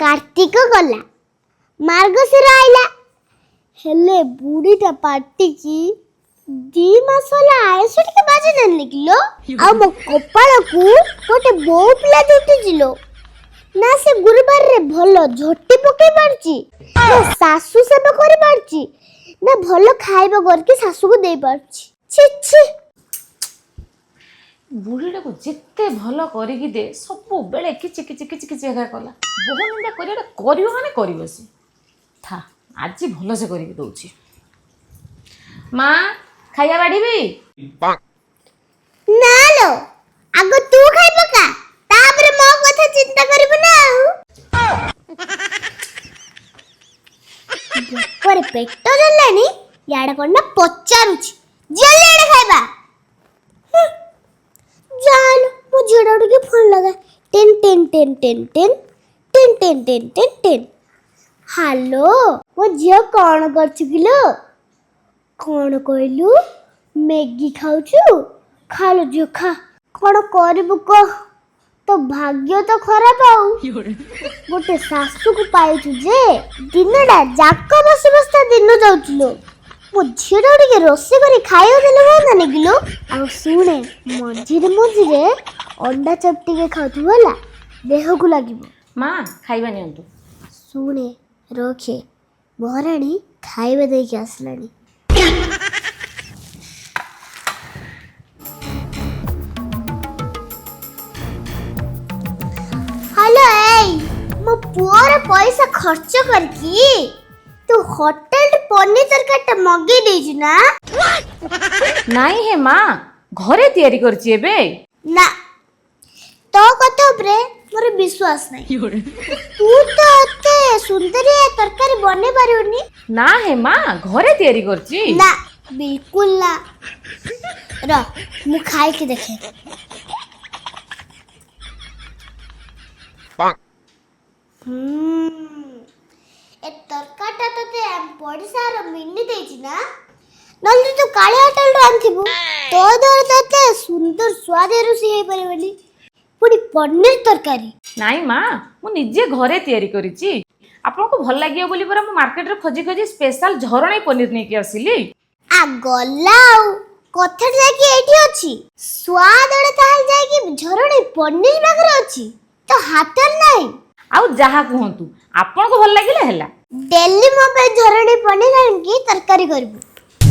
କାର୍ତ୍ତିକ ଗଲା, ମାର୍ଗଶିର ଆଇଲା, ହେଲେ ବୁଢ଼ୀଟା ପାଟିକି 2 ମାସ ହେଲା ଆଇଁଷ ଟିକେ ବାଜି ଦେନି କିଲୋ। ଆଉ ମୋ କପାଳକୁ ଗୋଟେ ବୋଉ ପିଲା ଜୁଟିଛି ଲୋ। ନା ସେ ଗୁରୁବାରରେ ଭଲ ଝୋଟି ପକେଇ ପାରୁଛି, ନା ଶାଶୁ ସେବା କରିପାରୁଛି, ନା ଭଲ ଖାଇବା କରିକି ଶାଶୁକୁ ଦେଇପାରୁଛି। ଛି ଛି। ବୁଢ଼ୀଟାକୁ ଯେତେ ଭଲ କରିକି ଦେ, ସବୁବେଳେ କିଛି କିଛି କିଛି କିଛି ଏକା କଲା। ବହୁ ନିନ୍ଦା କରିବାଟା କରିବ ମାନେ କରିବ ସେ। ଥା, ଆଜି ଭଲସେ କରିକି ଦଉଛି। ମା, ଖାଇବା ବାଢ଼ିବି? ନା ଲୋ, ଆଗ ତୁ ଖାଇ ପକା, ତାପରେ ମୋ କଥା ଚିନ୍ତା କରିବୁ ନା। ଆଉ ଭୋକରେ ପେଟ ଜଳିଲାଣି, ଇଆଡ଼େ କଣ ନା ପଚାରୁଛି ଜଲ୍ଦି ଆଡ଼େ ଖାଇବା। ଚାଲ, ମୋ ଝିଅଟା ଟିକେ ଫୋନ ଲଗା। 10 10 10 10 10 10 10 10 10 10। ହ୍ୟାଲୋ, ମୋ ଝିଅ, କଣ କରୁଛୁ କିଲୋ? କଣ କହିଲୁ, ମ୍ୟାଗି ଖାଉଛୁ? ଖାଲୋ ଝିଅ, ଖା। କଣ କରିବୁ କହ, ତୋ ଭାଗ୍ୟ ତ ଖରାପ। ଆଉ ଗୋଟେ ଶାଶୁକୁ ପାଇଛୁ ଯେ ଦିନଟା ଯାକ ବସି ବସି ତା ଦିନ ଯାଉଛି ଲୋ। ମୋ ଝିଅଟା ଟିକେ ରୋଷେଇ କରି ଖାଇବାକୁ ଦେଲେ ହୁଅନ୍ତାନି କିଲୋ? ଆଉ ଶୁଣେ, ମଝିରେ ମଝିରେ ଅଣ୍ଡା ଚପ୍ ଟିକେ ଖାଉଥିବୁ ହେଲା, ଦେହକୁ ଲାଗିବ। ମା, ଖାଇବା ନିଅନ୍ତୁ। ଶୁଣେ, ରଖେ, ମହାରାଣୀ ଖାଇବା ଦେଇକି ଆସିଲାଣି। ହ୍ୟାଲୋ, ଏଇ ମୋ ପୁଅର ପଇସା ଖର୍ଚ୍ଚ କରିକି ତୁ ହୋଟେଲ ପନିର ତରକାରୀଟା ମଗେଇ ଦେଇଛୁ ନା? ନାଇଁ ହେ ମା, ଘରେ ତିଆରି କରିଛି ଏବେ। ନା, ତୋ କଥା ଉପରେ ମୋର ବିଶ୍ୱାସ ନାହିଁ। ତୁ ତ ଏତେ ସୁନ୍ଦରିଆ ତରକାରୀ ବନେଇ ପାରିବୁନି। ନା ହେ ମା, ଘରେ ତିଆରି କରିଛି। ନା, ବିଲକୁଲ ନା। ର, ମୁଁ ଖାଇକି ଦେଖେ। ଏ ତରକାରୀଟା ତତେ ପଡ଼ିଶାର ମିନି ଦେଇଛି ନା? ନହେଲେ ତୁ କାଳିଆ ହୋଟେଲରୁ ଆଣିଥିବୁ। ତୋ ଦ୍ୱାରା ତ ଏତେ ସୁନ୍ଦର ସ୍ୱାଦ ରୋଷେଇ ହେଇପାରିବନି, ପୁଣି ପନିର ତରକାରୀ। ନାଇଁ ମା, ମୁଁ ନିଜେ ଘରେ ତିଆରି କରିଛି। ଆପଣଙ୍କୁ ଭଲ ଲାଗିବ ବୋଲି ପରା ମୁଁ ମାର୍କେଟରେ ଖୋଜି ଖୋଜି ସ୍ପେଶାଲ ଝରଣାଇ ପନିର ନେଇକି ଆସିଲି। ଆ ଗଲା ଆଉ, କଥାଟା ଯାଇକି ଏଇଠି ଅଛି। ସ୍ୱାଦଟା ତାହେଲେ ଯାଇକି ଝରଣୀ ପନିର ପାଖରେ ଅଛି, ତ ହାତରେ ନାହିଁ। ଆଉ ଯାହା କୁହନ୍ତୁ, ଆପଣଙ୍କୁ ଭଲ ଲାଗିଲେ ହେଲା। ଡେଲି ମୋ ପାଇଁ ଝରଣୀ ପନିର ଆଣିକି ତରକାରୀ କରିବୁ।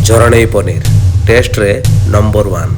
ଝରଣେଇ ପନିର, ଟେଷ୍ଟରେ ନମ୍ବର ୱାନ୍।